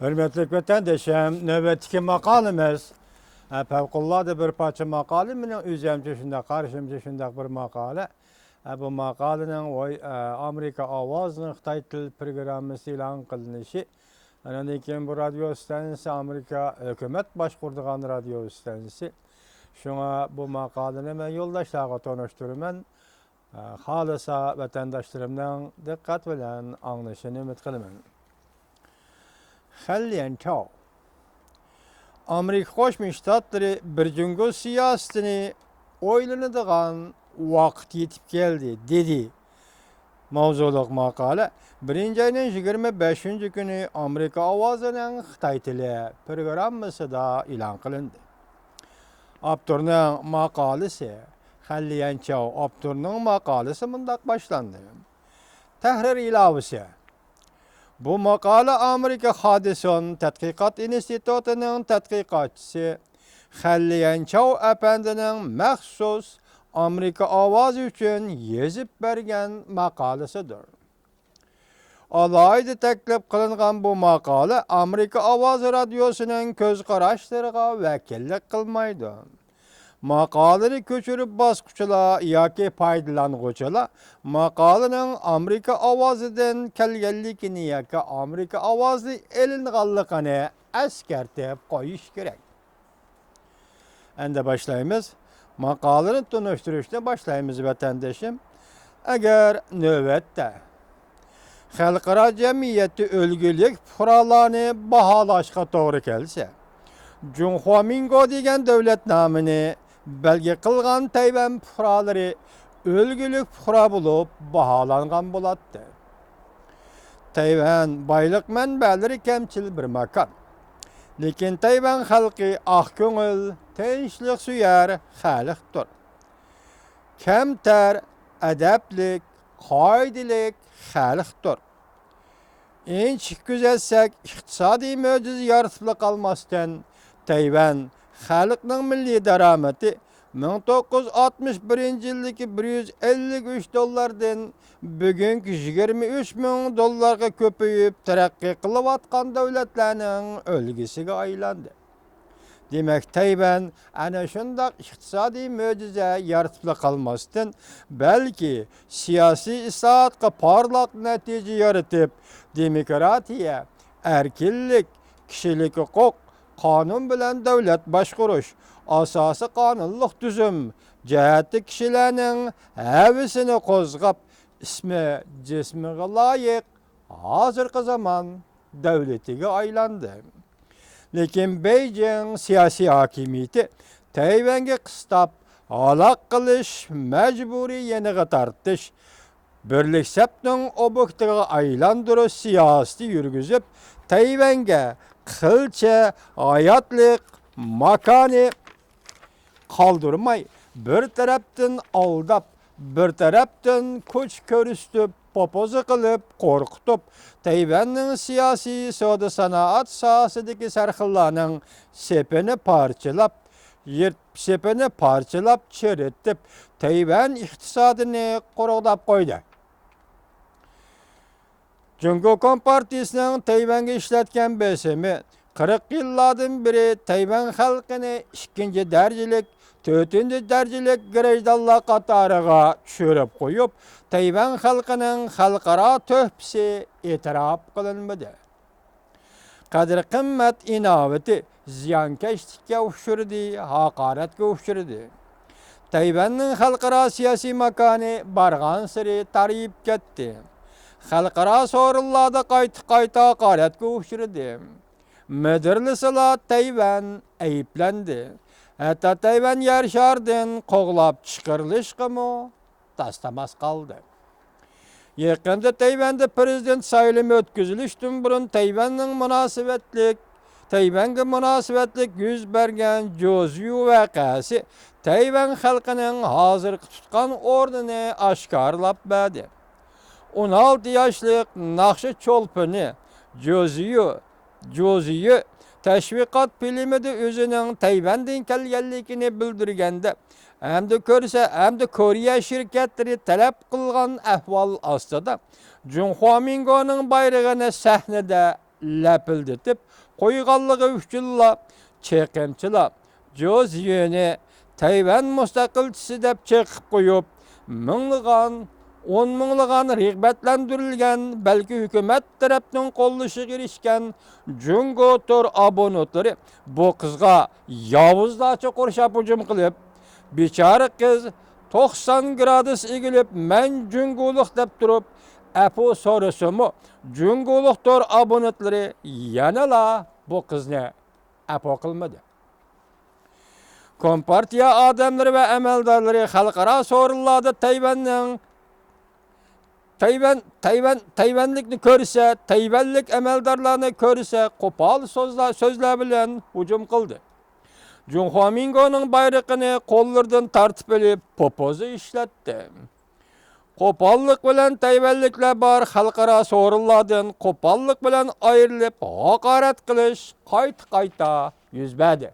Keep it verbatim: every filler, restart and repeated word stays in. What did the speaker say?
ھۆرمەتلىك ۋەتەندىشىم، نۆۋەتتىكى ماقالىمىز، ھە، پەۋقۇلئاددە بىر پارچە ماقالە، مېنىڭ ئۆزۈمچە شۇنداق قارىشىمچە شۇنداق بىر ماقالە. ھە، بۇ ماقالىنىڭ ۋاي-، ئە، ئامېرىكا ئاۋازىنىڭ خىتاي تىل پروگراممىسى ئېلان قىلىنىشى، ئاندىن كېيىن بۇ رادىيو ئىستانسىسى ئامېرىكا ھۆكۈمەت باشقۇرىدىغان رادىيو ئىستانسىسى. شۇڭا بۇ ماقالىنى مەن يولداشلارغا تونۇشتۇرىمەن. خالىسا ۋەتەنداشلىرىمنىڭ دىققەت بىلەن ئاڭلىشىنى ئۈمىد قىلىمەن. خەن ليەنچاۋ، ئامېرىكا قوشما شتاتلىرى بىر جۇڭگو سىياسىتىنى ئويلىنىدىغان ۋاقىت يېتىپ كەلدى، دېدى. ماۋزۇلۇق ماقالە بىرىنچى ئاينىڭ يىگىرمە بەشىنچى كۈنى ئامېرىكا ئاۋازىنىڭ خىتاي تىلى پروگراممىسىدا ئېلان قىلىندى. ئاپتورنىڭ ماقالىسى، خەن ليەنچاۋ ئاپتورنىڭ ماقالىسى مۇنداق باشلاندى. تەھرىر ئىلاۋىسى. بۇ ماقالە ئامېرىكا خادىسون تەتقىقات ئىنستىتۇتىنىڭ تەتقىقاتچىسى خەن ليەنچاۋ ئەپەندىنىڭ مەخسۇس ئامېرىكا ئاۋازى ئۈچۈن يېزىپ بەرگەن ماقالىسىدۇر. ئالاھىدە تەكلىپ قىلىنغان بۇ ماقالە ئامېرىكا ئاۋازى رادىيوسىنىڭ كۆز قاراشلىرىغا ۋەكىللىك قىلمايدۇ. ماقالىنى كۆچۈرۈپ باسقۇچىلار ياكى پايدىلانغۇچىلار ماقالىنىڭ ئامېرىكا ئاۋازىدىن كەلگەنلىكىنى ياكى ئامېرىكا ئاۋازىدىن ئېلىنغانلىقىنى ئەسكەرتىپ قويۇش كېرەك. ئەمدى باشلايمىز. ماقالىنى تونۇشتۇرۇشنى باشلايمىز، ۋەتەندىشىم. ئەگەر نۆۋەتتە خەلقئارا جەمئىيەتتە ئۈلگىلىك پۇقرالارنى باھالاشقا توغرا كەلسە، جۇڭخۇا مىنگو دېگەن دۆلەت نامىنى بەلگە قىلغان تەيۋەن پۇقرالىرى ئۈلگىلىك پۇقرا بولۇپ باھالانغان بولاتتى. تەيۋەن بايلىق مەنبەلىرى كەمچىل بىر ماكان. لېكىن تەيۋەن خەلقى ئاق كۆڭۈل، تىنچلىقسۆيەر خەلقتۇر. كەمتەر، ئەدەپلىك، قائىدىلىك خەلقتۇر. ئىنچىكە كۆزەتسەك، ئىقتىسادىي مۆجىزە يارىتىپلا قالماستىن، تەيۋەن خەلقنىڭ مىللىي دارامىتى مىڭ توققۇز يۈز ئاتمىش بىرىنچى يىلدىكى بىر يۈز ئەللىك ئۈچ دوللاردىن بۈگۈنكى يىگىرمە ئۈچ مىڭ دوللارغا كۆپىيىپ، تەرەققىي قىلىۋاتقان دۆلەتلەرنىڭ ئۈلگىسىگە ئايلاندى. دېمەك، تەيۋەن ئەنە شۇنداق ئىقتىسادىي مۆجىزە يارىتىپلا قالماستىن، بەلكى سىياسىي ئىسلاھاتقا پارلاق نەتىجە يارىتىپ، دېموكراتىيە، ئەركىنلىك، كىشىلىك ھوقۇق، قانۇن بىلەن دۆلەت باشقۇرۇش، ئاساسىي قانۇنلۇق تۈزۈم جەھەتتە كىشىلەرنىڭ ھەۋىسىنى قوزغاپ، ئىسمى جىسمىغا لايىق ھازىرقى زامان دۆلىتىگە ئايلاندى. لېكىن بېيجىڭ سىياسىي ھاكىمىيىتى تەيۋەنگە قىستاپ ھالاك قىلىش، مەجبۇرىي يېنىغا تارتىش، بىرلىك سەپنىڭ ئوبيېكتىغا ئايلاندۇرۇش سىياسىتى يۈرگۈزۈپ، تەيۋەنگە قىلچە ھاياتلىق ماكانى قالدۇرماي، بىر تەرەپتىن ئالداپ، بىر تەرەپتىن كۈچ كۆرسىتىپ، پوپوزا قىلىپ، قورقۇتۇپ، تەيۋەننىڭ سىياسىي، سودا سانائەت ساھەسىدىكى سەرخىللارنىڭ سېپىنى پارچىلاپ، يىرت-، سېپىنى پارچىلاپ، چىرىتىپ، تەيۋەن ئىقتىسادىنى قۇرۇقداپ قويدى. جۇڭگو كومپارتىيىسىنىڭ تەيۋەنگە ئىشلەتكەن بېسىمى قىرىق يىللاردىن بېرى تەيۋەن خەلقىنى ئىككىنچى دەرىجىلىك، تۆتىنچى دەرىجىلىك گىرىژدانلار قاتارىغا چۈشۈرۈپ قويۇپ، تەيۋەن خەلقىنىڭ خەلقئارا تۆھپىسى ئېتىراپ قىلىنمىدى. قەدىر-قىممەت ئىناۋىتى زىيانكەشلىككە ئۇچرىدى، ھاقارەتكە ئۇچرىدى. تەيۋەننىڭ خەلقئارا سىياسىي ماكانى بارغانسېرى تارىيىپ كەتتى. خەلقئارا سورۇنلاردا قايتا-قايتا ھاقارەتكە ئۇچرىدى. مىدىرلىسىلا تەيۋەن ئەيىبلەندى. ھەتتا تەيۋەن يەر شارىدىن قوغلاپ چىقىرىلىشقىمۇ تاس-تاماس قالدى. يېقىندا تەيۋەندە پىرېزىدېنت سايلىمى ئۆتكۈزۈلۈشتىن بۇرۇن تەيۋەننىڭ مۇناسىۋەتلىك، تەيۋەنگە مۇناسىۋەتلىك يۈز بەرگەن جوزيۇ ۋەقەسى تەيۋەن خەلقىنىڭ ھازىرقى تۇتقان ئورنىنى ئاشكارىلاپ بەردى. ئون ئالتە ياشلىق ناخشا چولپىنى جوزيۇ جوزيۇ تەشۋىقات فىلىمىدا ئۆزىنىڭ تەيۋەندىن كەلگەنلىكىنى بىلدۈرگەندە، ئەمدى كۆرسە، ئەمدى كورېيە شىركەتلىرى تەلەپ قىلغان ئەھۋال ئاستىدا، جۇڭخۇا مىنگونىڭ بايرىقىنى سەھنىدە لەپىلدىتىپ قويغانلىقى ئۈچۈنلا چېقىمچىلار جو زىيۈنى تەيۋەن مۇستەقىلچىسى دەپ چېقىپ قويۇپ، مىڭلىغان، ئون مىڭلىغان رىغبەتلەندۈرۈلگەن، بەلكى ھۆكۈمەت تەرەپنىڭ قوللىشىغا ئېرىشكەن جۇڭگو تور ئابونېنتلىرى بۇ قىزغا ياۋۇزلارچە قورشاپ ھۇجۇم قىلىپ، بىچارە قىز توقسان گرادۇس ئېگىلىپ، مەن جۇڭگولۇق دەپ تۇرۇپ، ئەپۇ سورىسىمۇ، جۇڭگولۇق تور ئابونېنتلىرى يەنىلا بۇ قىزنى ئەپۇ قىلمىدى. كومپارتىيە ئادەملىرى ۋە ئەمەلدارلىرى خەلقئارا سورۇنلاردا تەيۋەننىڭ، تەيۋەن، تەيۋەن، تەيۋەنلىكنى كۆرسە، تەيۋەنلىك ئەمەلدارلارنى كۆرسە، قوپال سۆزلەر، سۆزلەر بىلەن ھۇجۇم قىلدى. جۇڭخۇامىنگونىڭ بايرىقىنى قوللىرىدىن تارتىپ ئېلىپ، پوپوزا ئىشلەتتى. قوپاللىق بىلەن تەيۋەنلىكلەر بار خەلقئارا سورۇنلاردىن قوپاللىق بىلەن ئايرىلىپ، ھاقارەت قىلىش قايتا-قايتا يۈز بەردى.